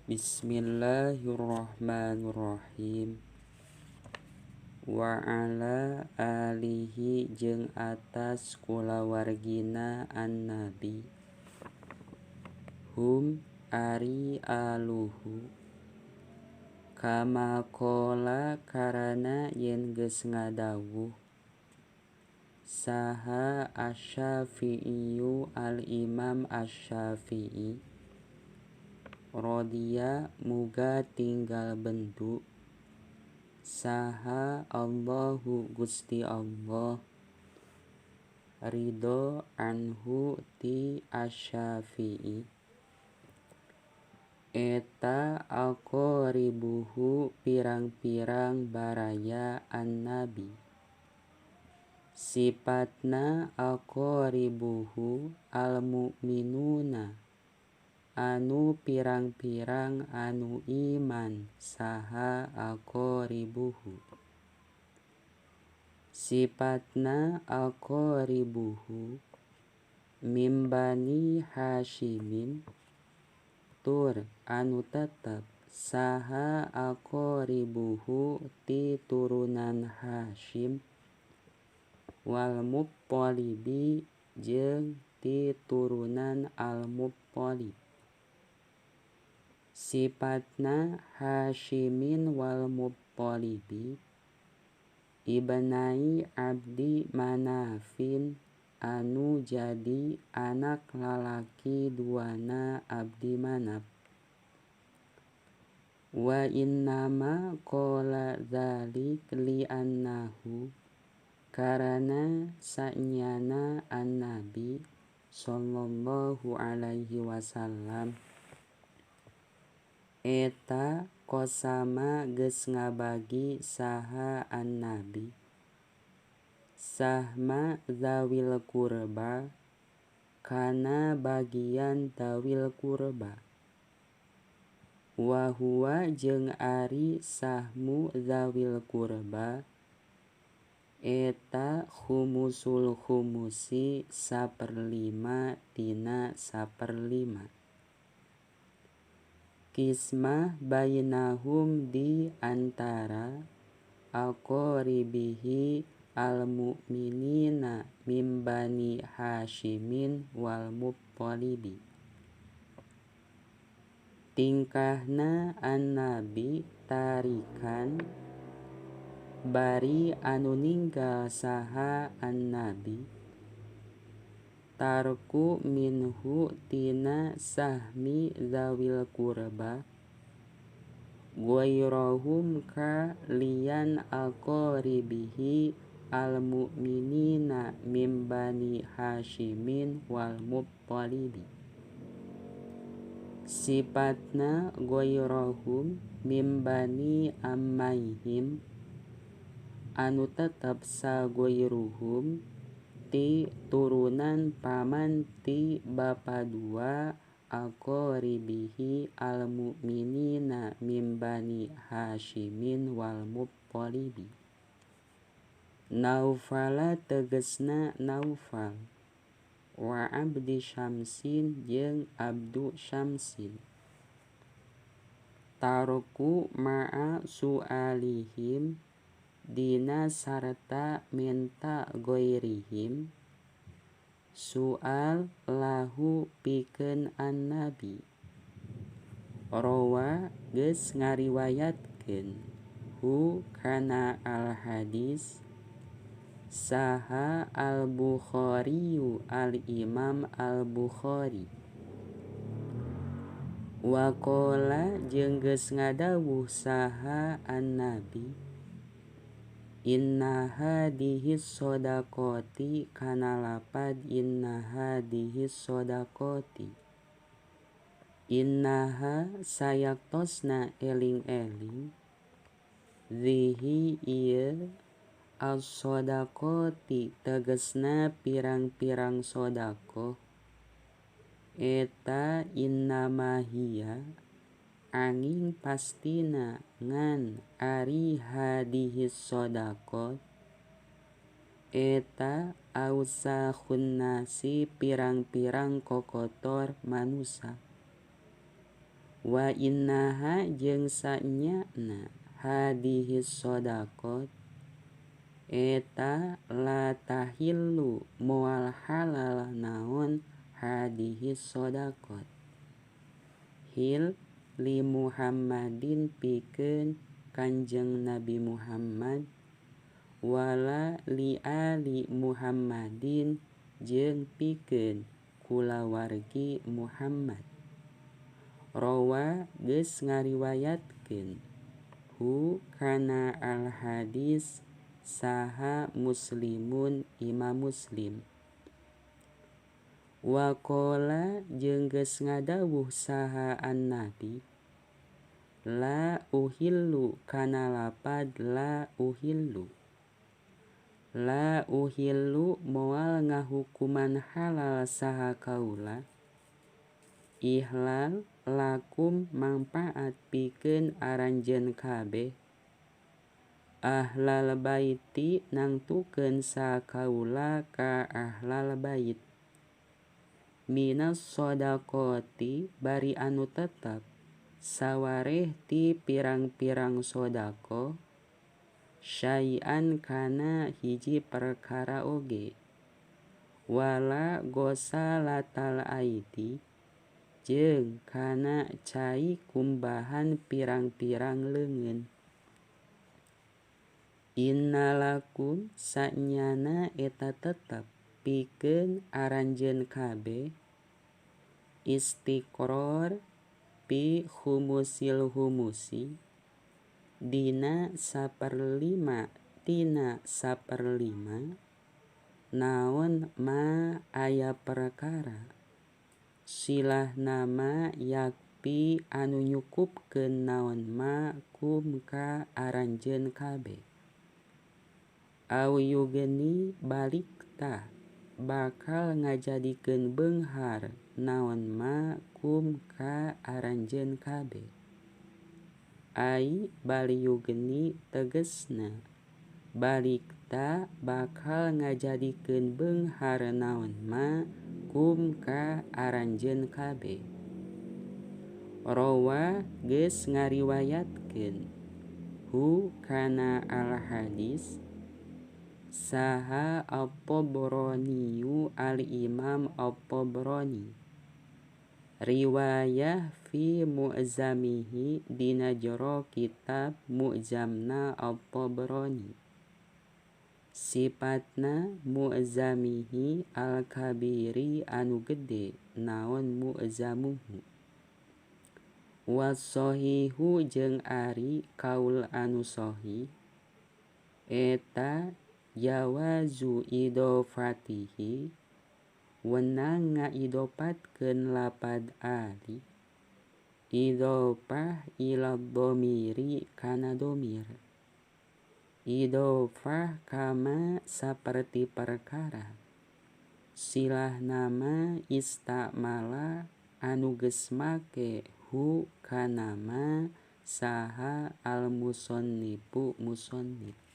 Bismillahirrahmanirrahim. Wa ala alihi jeung atas kulawargina an-nabi. Hum ari aluhu. Kama qala karana yen geus ngadawuh saha asy-Syafi'iyu al-Imam Asy-Syafi'i rodiya muga tinggal bentuk saha Allahu Gusti Allah ridho anhu ti Asy-Syafi'i eta aqaribuhu pirang-pirang baraya an-nabi sipatna aqaribuhu al-mu'minuna anu pirang-pirang anu iman saha aqaribuhu sipatna aqaribuhu mimbani Hasyimin tur anu tetep saha aqaribuhu ti turunan Hasyim wal Muttalibi jeung ti turunan al Muttalib sipatna Hasyimin wal Muttalibi ibnai Abdi Manafin anu jadi anak lalaki duana Abdi Manaf wa innama qala dzalik li annahu karana sanyana an-nabi sallallahu alaihi wasallam eta kosama geus ngabagi saha an-nabi sahma zawil kurba kana bagian zawil kurba wa huwa jeung ari sahmu zawil kurba eta khumusul khumusi 1/5 tina 1/5 kismah bainahum di antara aqaribihi al-mu'minina mim bani Hasyimin wal Muttalibi tingkahna an-nabi tarikan bari anu ninggal saha an-nabi tarku minhu tina sahmi zawil kurba ghairahum ka liyan aqaribihi al-mu'minina mim bani Hasyimin wal Muttalibi sipatna ghairahum mim bani ammaihim anu tetep sagoiruhum ti turunan paman ti bapa dua aqaribihi al-mu'minina mim bani Hasyimin wal Muttalibi Naufala tegesna Naufal wa Abdi Syamsin jeung Abdu Syamsin taroku ma'a su'alihim dina sarta minta goirihim su'al lahu pikeun an-nabi rawa geus ngariwayatkeun hu kana al-hadis saha al-Bukhariyu al-Imam al-Bukhari wa qala jeung geus ngadawuh saha an-nabi inna hadihis sodaqoti kana lapad inna hadihis sodaqoti innaha sayaktosna eling-eling zihi ieu as-sodaqoti tegesna pirang-pirang sodaqoh eta innama hiya angin pastina ngan ari hadihis sodaqot eta ausakhun nasi pirang-pirang kokotor manusa Wa innaha jeung sanyana hadhihi shadaqat eta la tahillu moal halal naon hadhihi shadaqat hil li Muhammadin pikeun Kanjeng Nabi Muhammad wala li ali Muhammadin jeung pikeun kulawargi Muhammad. Rawa geus ngariwayatkeun hu kana al hadis saha Muslimun Imam Muslim. Wa qala jeung geus ngadawuh saha an-nabi la uhillu kana lapad la uhillu. La uhillu moal ngahukuman halal saha kaula ihlal lakum mangpaat pikeun aranjeun kabeh ahlal baiti nangtukeun saha kaula ka ahlal bait minas shadaqati bari anu tetep sawareh ti pirang-pirang sodako syai'an kana hiji perkara oge wala gosalatal aidi jeung kana cai kumbahan pirang-pirang leungeun. Innalakum sanyana eta tetep pikeun aranjeun kabeh istiqrar pi khumusil humusi dina saperlima tina saperlima naon ma aya perkara silah nama yakpi anu nyukupkeun naon ma kum ka aranjeun kabeh au yugeni balikta bakal ngajadikeun beunghar naon ma kum ka aranjeun kabeh ai baliyugeni tegesna balikta bakal ngajadikeun beunghar naon ma kum ka aranjeun kabeh. Rawa geus ngariwayatkeun hu kana al hadis saha At-Tabraniyu al-Imam At-Tabrani riwayah fi mu'zamihi dina jero kitab Mu'jamna At-Tabrani sipatna mu'zamihi al-kabiri anu gede naon mu'zamuhu was-sahihu jeung ari kaul anu sahih eta jawazu idofatihi wenang ngaidopatkeun lapad ali idofah ila dhamiri kana domir idofah kama saperti perkara silah nama istamala anu geus make hu kana ma saha al-musannifu musannif.